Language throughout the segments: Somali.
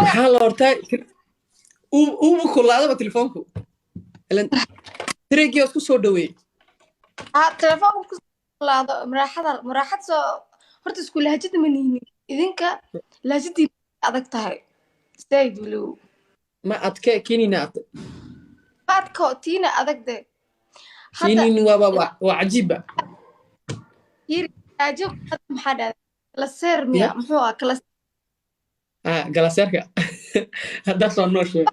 Maxaa la hortaa uuba kulaadaba telefoonku ilan tireegii isku soo dhaweeyey. Ah, telefoonka ku laado muraaxada, muraaxad soo horta isku lahjada ma nihinin idinka, lahjadii adag tahay zaid weliw. Ma adke kenina ad. Adko tiina adag de hadda. Kenini waa cajiibba. Haajo maxaa dhahday? Kalaseer miya? Ya. Muxuu ah kala? Ah, galaseerka haddaas waa noo sheeg.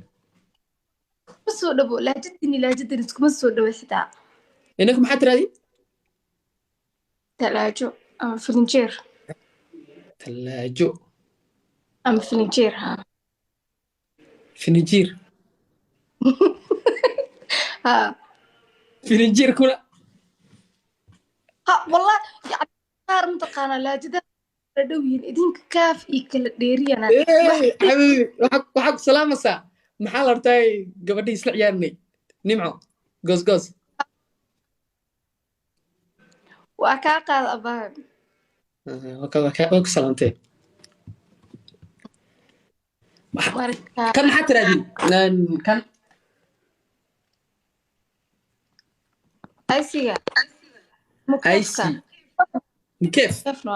Ma soo dhabo lahjadiini, lahjadan iskuma soo dhawo xitaa. Inaku maxaa tirahdii? Talaajo ama filinjeer. Talaajo. Ama filinjeer, ha. Finijiir. Ha. Filinjiir kuna. Ha, wallah yani qaar mataqaanaa lahjada kala dhow yihiin, idinka kaaf iyo kala dheeriyana. Ey, xabiibi, waxaa ku salaamaysaa, maxaa la hortaay, gabadhii isla ciyaarinay, Nimco goos goos. Waa kaa qaad abaa. Waa ku salaamtee. Marka Kan maxaa tirahdii kan? Aysiga ic mukeefka. Mkeef. Mukeefna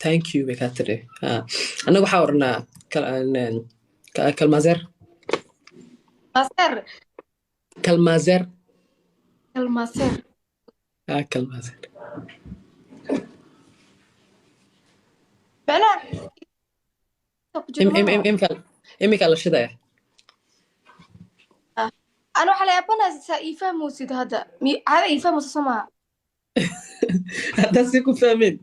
Thank you bay kaa tiri. Annaga waxaa odhanaa kalmaazeer. Maseer. Kalmaazeer. Kalmaseer. Ah, kalmaazeer. Macnaha ku jiro maaha. Imika la shidaya. Ana waxaa la yaabanaya saa ii fahmoosid hadda, mi caada ii fahmoosa soo maha? Haddaa si ku fahmeen.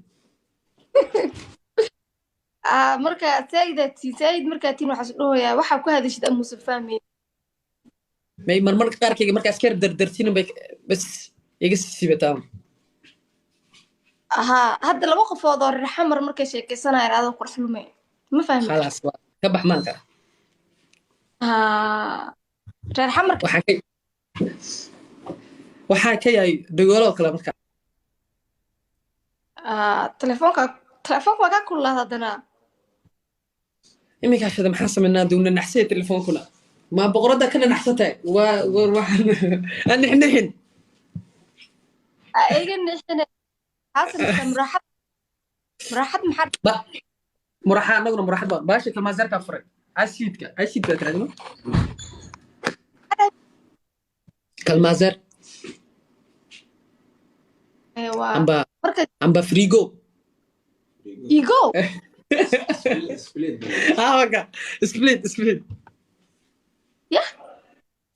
Ah, marka saa'idaa tiin saa'id markaa tiin waxaa is dhahoyaa waxaa ku hadashid amuusan fahmayn. May, marmarka qaarkayga markaa iska yar dardartinin bay bas iga sibataa. Ahaa, hadda laba qofood oo reer Xamar markay sheekaysanayaan adoo qurx lumay ma fahmi kartid. Khalaas, waa ka bax maanka. Haa, reer Xamarka. Waxaan ka yahay dhagoolo oo kale marka. Ah, telefoonka waa kaa kululaada haddana. Iminkaa shada maxaan samaynaa? Downa naxsaya telefoonkuna ma boqoradda kana naxsatahay waa war waxaan aan nixnixin. Ah, iga nixine, maxaa samaysaa? Muraaxad, muraaxad maxaa? Ba muraxa, annaguna muraxad baa baasha kalmaaseerkaa furay, asiidka asiid baa tirahdino, kalmaaseer. Ee, waa amba marka amba frigo. Igo. Ah, waka split split. Yah.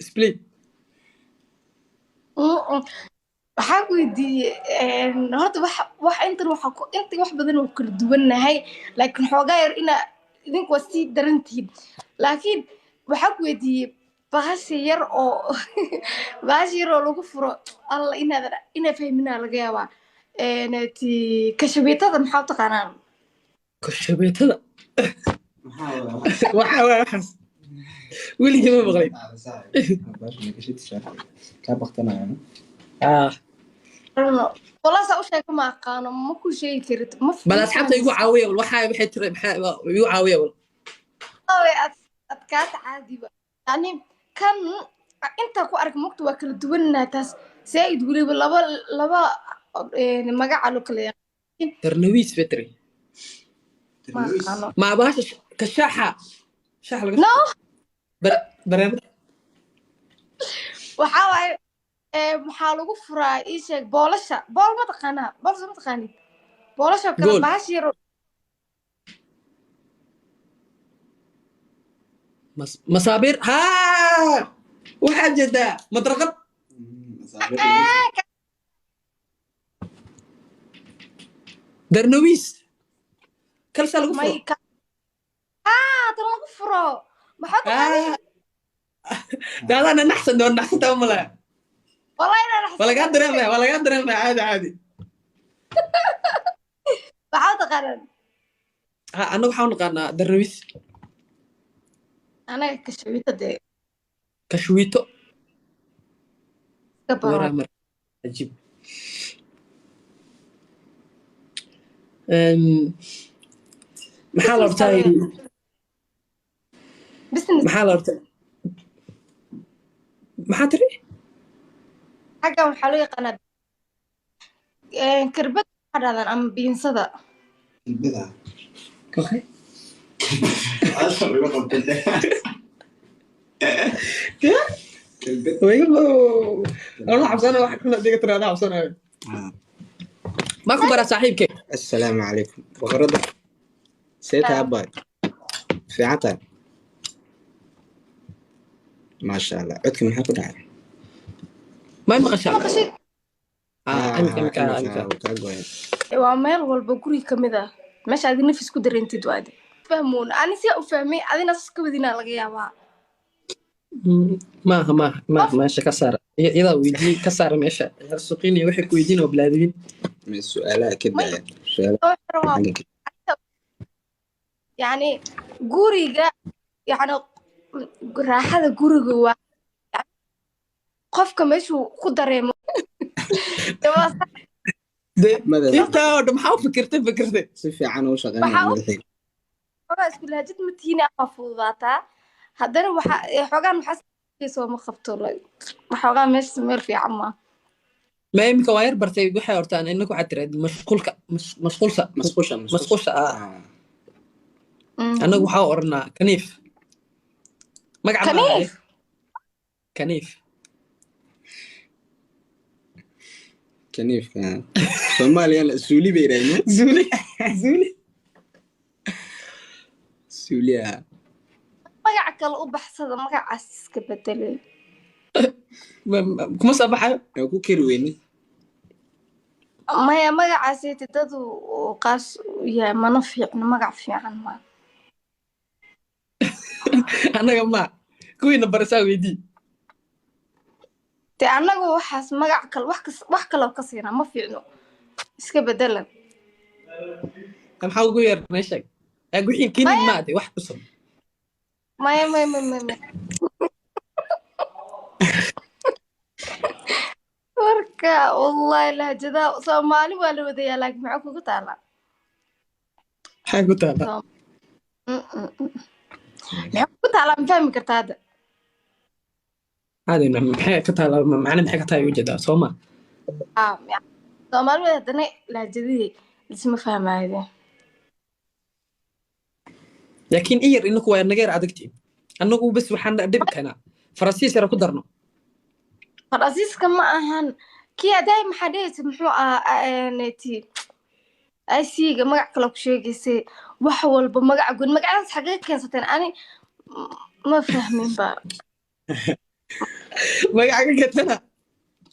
Split. Waxaan ku weydiiyey horta wax intan waxa ku inta wax badan oo kala duwannahay, laakiin xoogaa yar ina idinku waa sii darantihiin, laakiin waxaan ku weydiiyey bahasha yar oo bahasha yar oo lagu furo alla inaadan inaa fahminaa laga yaabaa. Ti kashabiitada maxaa u taqaanaan? Kashabeetada waxa waa waxaas weligii ma maqlay. Ah. Walaasaa u sheega ma aqaano, ma ku sheegi karid ma. Bal asxaabta igu caawiya, bal waxaa waxay tiri maxaa igu caawiya bal. Way adkaata caadiba, yani kan intaa ku ark mugta waa kala duwanaa, taas zaaid weliba laba laba magaca loo kala yaqaan. Darnawiis bay tiri. Ma aqaano. Ma bahasha ka shaaxa shaaxa laga No. Bareerada. Waxaa waaye maxaa lagu furaa? Ii sheeg boolasha, bool ma taqaanaa? Bool soo ma taqaanid? Boolasha kale. Gool. Bahasha yar Masaabiir ha, waxaad jeedaa madraqad. Darnawiis kalshaa lagu furo. May ka ah, tan lagu furo maxaa taqaanid? Ah, daadaana naxsan doon, naxsantaa malaya. Wallahi inaan waa lagaa dareemaya, waa lagaa dareemaya, caadi caadi. Maxaa taqaanaan? Ha, annaga waxaan u naqaanaa darnawiis. Anaga kashabiita dee. Kashwiito. Iska baro. Waraa mar cajiib. Maxaa la Business hortay? Business. Maxaa la hortay? Maxaa tiri? Xaggan waxaa loo yaqaanaa karbad waxaa dhahdaan ama biinsada. Kelbada. Okay. Asal iga qabtay. Kelbad. Wala xabsana wax kuna dhiga tiraada xabsanayo. Ma ku bara saaxiibkay. Assalaamu calaykum. Boqorada. See tahay, abbaay? Fiican tahay? Maasha Allah. Codka maxaa ku dhacay? Ma maqashaa? Maqashid? Ah, imika imika imika. Kaa goyan. Waa meel walba guri ka mid ah meesha adi nafis ku dareentid, waa adi fahmuun. Ani siyaa u fahmay, adina sas ka wadinaa laga yaabaa. Maaha, maaha, maaha, meesha ka saara. Iyadaa weydiiyey, ka saara meesha. Ciyaar suuqiin iyo waxay ku weydiin oo bilaadibin. Ma su'aalaha ka daaya. Su'aalaha Soo xiro waa xagga ka yani guriga, yani raaxada guriga waa qofka meeshuu ku dareemo. Waa sax. De madaxa intaa oo dhan maxaa u fikirtay? Si fiican u shaqeynaya Waxaa madaxayga. Xoogaa isku lahajid ma tihiin ama fududaataa, haddana waxa xoogaan waxaa soo ma qabto, like, waxoogaa meesha meel fiican ma. Ma imika waa yar bartay. Waxay hortaan inaku waxaad tiraahd mashquulka, mashquulsa. Masqusha. Masqusha, ah. Ah. Annagu waxaa oranaa kaniif magaca ma Kaniif? aha. Kaniif. Kaniifka. Soomaaliyana suuli bay yidhaahdeen. Zuuli, zuuli. Suuli, ah. Magac kale u baxsada, magacaas iska bedelay. Kuma soo baxayo. Aan ku kari weyne. Maya, magacaaseti dadu uu qaas u yahay, mana fiicno, magac fiican ma. Annaga ma kuwiina barasaa weydii. De annagu waxaas magac kale wax wax kaloo ka siinaa ma fiicno, iska bedelan. Maxaa ugu yeer meesha wixii kinin maade wax cusub? Maya, maya, maya, maya, maya. Marka wallahi lahjadaha Soomaali waa la wadayaa, laakiin maxaa kugu taalaa? Maxaa ku taala? Maxaa kugu taalaa, ma fahmi kartaa hadda? Caadi maxay ka taala? Macna maxay ka tahay ujeedaa soo ma? Ah, Soomaali waa, haddana lahjadihii lisma fahmaayo. Laakiin iyar inaku waa naga yar adagtiin. Annagu bas waxaan dhibi kanaa Faransiis yara ku darno. Faransiiska ma ahan kii adaay, maxaa dhehaysa, muxuu ahaa ti IC-ga magac kale ku sheegaysay, wax walba magaca guud. Magacadas xagee keensateen? Ani ma fahmin ba. Magaca ka ketana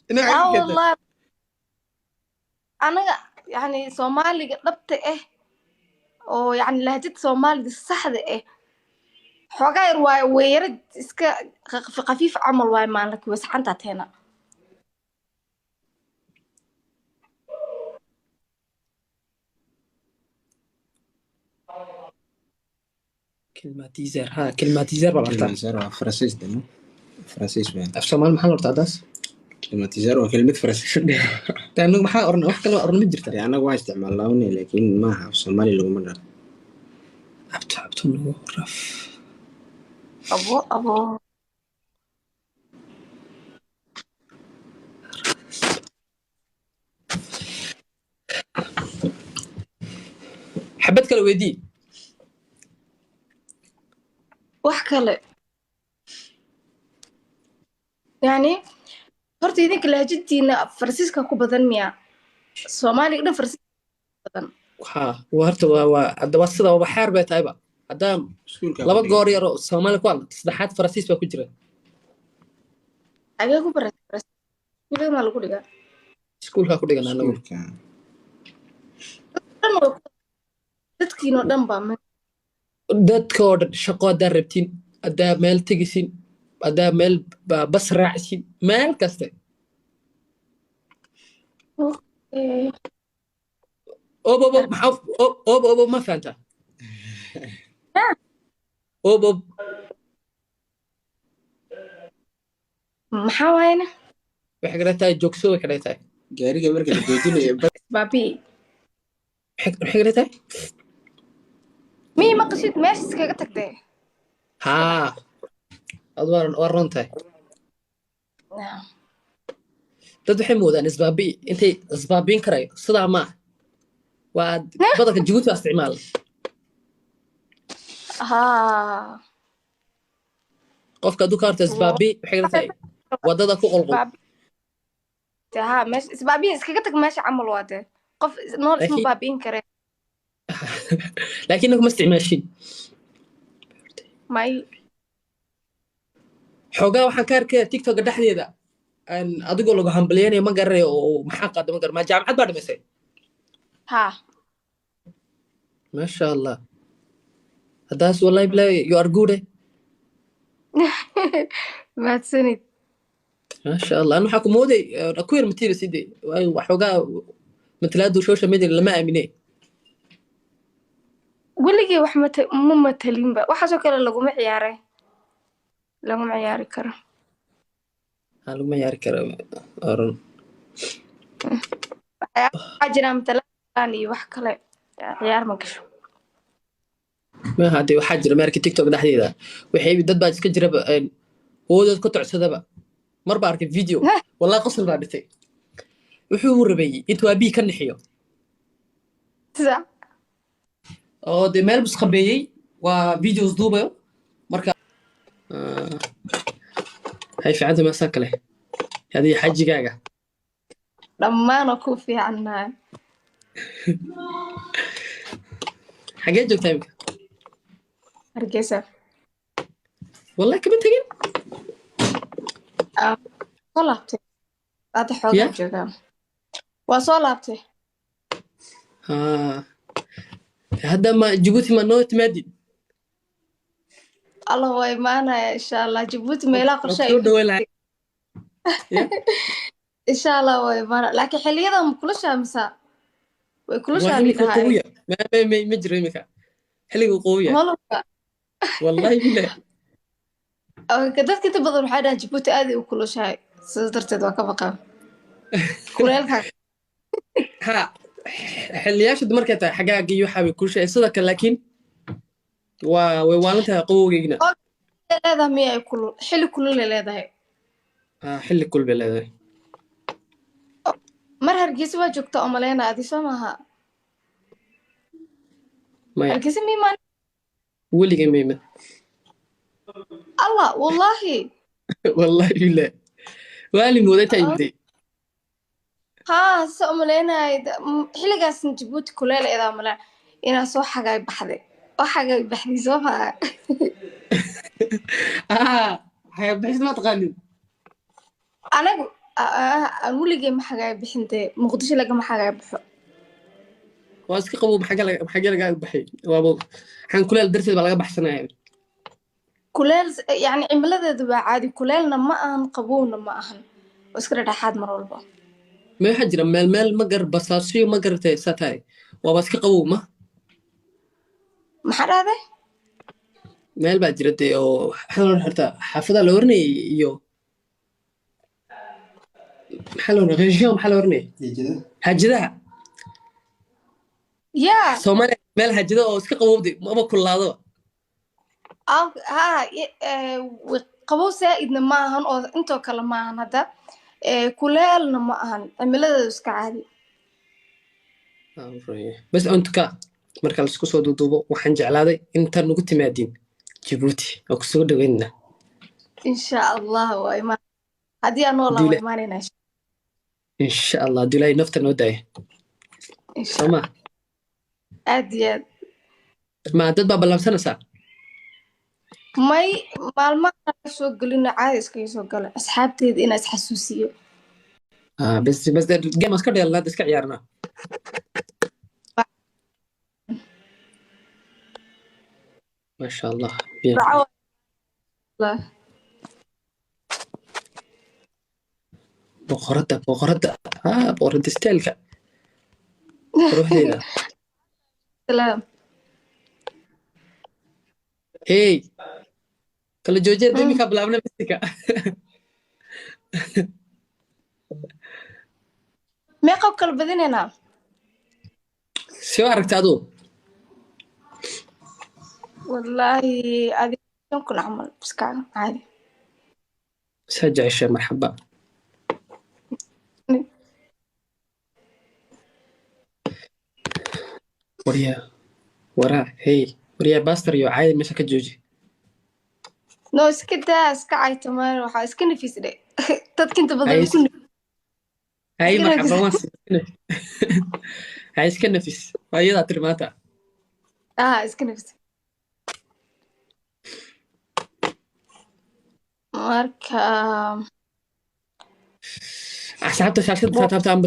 nooca ah ka keta. Wallahi anaga yani Soomaaliga dhabta ah oo yani lahjada Soomaaliga saxda ah xoogaa yar waayo, weeyara iska khafiif camal waayo, maalinka way saxantaa teena. Climatiseur, ha, climatiseur baa la hortaa. Climatiseur waa Faransiis demo. Faransiis weyn. Af Soomaali maxaa la hortaa taas? Climatiseur waa kelmad Faransiis. Dee annagu maxaa oran? Wax kale oran ma jirta. Dee annagu waa isticmaalnaa une, laakiin maaha af Soomaali laguma dhaqo. Abto, abto, nagu raf. Abo, abo. Xabad kale weydii. Wax kale yani horta idinka lahjadiina Faransiiska ku badan miya? Soomaaliga dhan Faransiiska ku badan. Ha, waa horta waa hadda waa sida waa xeer bay tahayba haddaa Iskuulka laba goor yar oo Soomaali ku hadla, saddexaad Faransiis baa ku jira. Xagee ku baratay Faransiis? Iskuulada maa lagu dhigaa? Iskuulkaa ku dhigan anagu. Iskuulka. Dhan way dadkiinoo dhan baa Dadka oo dhan, shaqo haddaa rabtiin, haddaa meel tegisin, haddaa meel bas raacsin, meel kaste. Ob ob ob, maxaa ob ob ob ob, ma fahantaa? Ob ob. Maxaa waayena? Waxay kala tahay joogso, way kala tahay. Gaariga marka la joojinayo baabi. Waxay kala tahay. Mii maqashid? Meesha iskaga tagtee. Haa, ad waa run tahay. Dad waxay moodaan isbaabi'i intay isbaabi'in karayo, sidaa maaha. Waa badanka Jabuuti baa isticmaala. Haa. Qofka hadduu ka horta isbaabi'i, waxay kala tahay wadada ku qulqul. Haa, meesha isbaabi'in iskaga tag, meesha camal waa dee qof nool isma Laakiin baabi'in kare. Laakiin kuma isticmaashin. May. Xoogaa waxaan ka arkaya TikToka dhexdeeda aan adigoo lagu hambalyeynaya, ma garanayo oo maxaa qaada, ma garan, ma jaamacad baa dhamaysay? Haa. Maasha Allah, haddaas wallahi bilahi you are good, eh. Mahadsanid. Maasha Allah. Ana waxaa ku mooday ku yar matira sidee, waayo waxoogaa matalaadu social media lama aamine. Weligay wax ma matalinba, waxaasoo kale laguma ciyaaray, laguma ciyaari karo. Haa, laguma ciyaari karo, waa run. Waxaa jira matalaan iyo wax kale, ciyaar ma gasho. Maaha dee, waxaa jira meerka TikTok dhexdeeda waxay dad baa iska jiraba hoodood ku tocsadaba. Mar baa arkay video, wallahi qosol baa dhintay. Wuxuu rabay intuu aabihii ka nixiyo sida oo dee meel bus qabeeyey, waa videos duubayo. Marka hay fiicanta maasaa kale adiga xajigaaga? Dhammaan oo ku fiicannahay. Xagee joogtaa imika? Hargeysa. Wallahi kama tegin. Ah, soo laabtay hadda xoogaa. Ya. Joogaa, waa soo laabtay. Haa, hadda ma Jabuuti ma noo timaadid? Allah, waa imaanaya insha Allah Jabuuti, meelaha waa qorshe kusoo ay dhaweyn lahaa ya. Insha Allah waa imaanaya, laakiin xiliyadan ma kulushaa mise way Waa kulushaa imika lidhahay? Qawiya ma jiro imika xilliga qawiya. Malabka. Wallahi billahi. Dadka inta badan waxay dhahaan Jabuuti aad ay u kulushahay, sidaas darteed waa ka baqaa kuleelka. Ha, xiliyaasha markay tahay xagaaga iyo waxaa way kulushahay sidoo kale, laakiin waa way waalan tahay qabowgeygna. Oo leedahay miya ay kulul, xilli kulul ay leedahay? Ah, xilli kul bay leedahay. Mar Hargeysa waa joogtaa oo maleyna adi, soo maaha? Maya. Hargeysa mi imaan? Weligay ma iman. Allah, wallahi? Wallahi billahi, waali mooday intaa imtay. Haa, sida umaleynaya xilligaasna Jabuuti kuleel eedaa male inaa soo xagaay baxday oo xagaay baxday, soo maaha? Ah, xagaa ma taqaanin? Anagu aan weligay ma xagaay bixin dee, Muqdisho lagama xagaay baxo. Waa iska qabow, maxaa lagaa baxay? Waaba waxaan kuleel darteed baa laga baxsanaya. Kuleel yani cimiladeedu waa caadi, kuleelna ma ahan, qabowna ma ahan, waa iska dhexdhexaad mar walba. Ma waxaa jira meel meel ma gar basaasiyo, ma garatay, saa tahay waaba iska qabow ma. Maxaa dhahday? Meel baa jira dee oo waxaa la oran xirtaa xaafadaha la oranayay iyo maxaa la oranay, région maxaa la oranayay, haajadaha. Yaa. Soomaaliya meel haajada oo iska qabowday maba kullaadaba. Haa, qabow saa'idna ma ahan oo intoo kale ma ahan hadda. Kuleelna ma ahan, cimiladeedu iska caadi. Bas untuka marka laisku soo duuduubo, waxaan jeclaaday intaan nugu timaadiin Jabuuti oo kusoo dhaweynna. Insha Allah waa imaan haddii aan noolaa, waa Dule. imaanayna. Insha Allah, hadduu Ilaahay nafta noo daaya. Insha soo ma aad iyo aad. Ma dad baa ballamsanaysaa? May, maalmaha soo gelino caadi iskaga soo galo asxaabteeda inaa isxasuusiyo. Ah, bas bas game iska dheelnaa, iska ciyaarnaa. Maasha Allah. Bien. Raaco Allah. Boqoradda, boqoradda, ah, boqoradda styleka quruxdeeda. Salaam. Hey, kala joojiya iminkaa bilaabna misika. Meeqa kala badinaynaa? Soo aragta aduu. Wallaahi adiga 5,000 camal iska caadi. Saa jeceshay, marxaba. Waryaa, waraa, hey, waryaa, baastar iyo caadi meesha ka jooji. No, iska daa, iska caytamaan, waxaa iska nafis dhe dadka inta badan Hay ku nafis. Hay. Iska Marxaba. nafis. Waan hay, iska nafis, waa iyadaa tiri maanta. Ah, iska nafis. Marka Asxaabta shaashada taabtaan.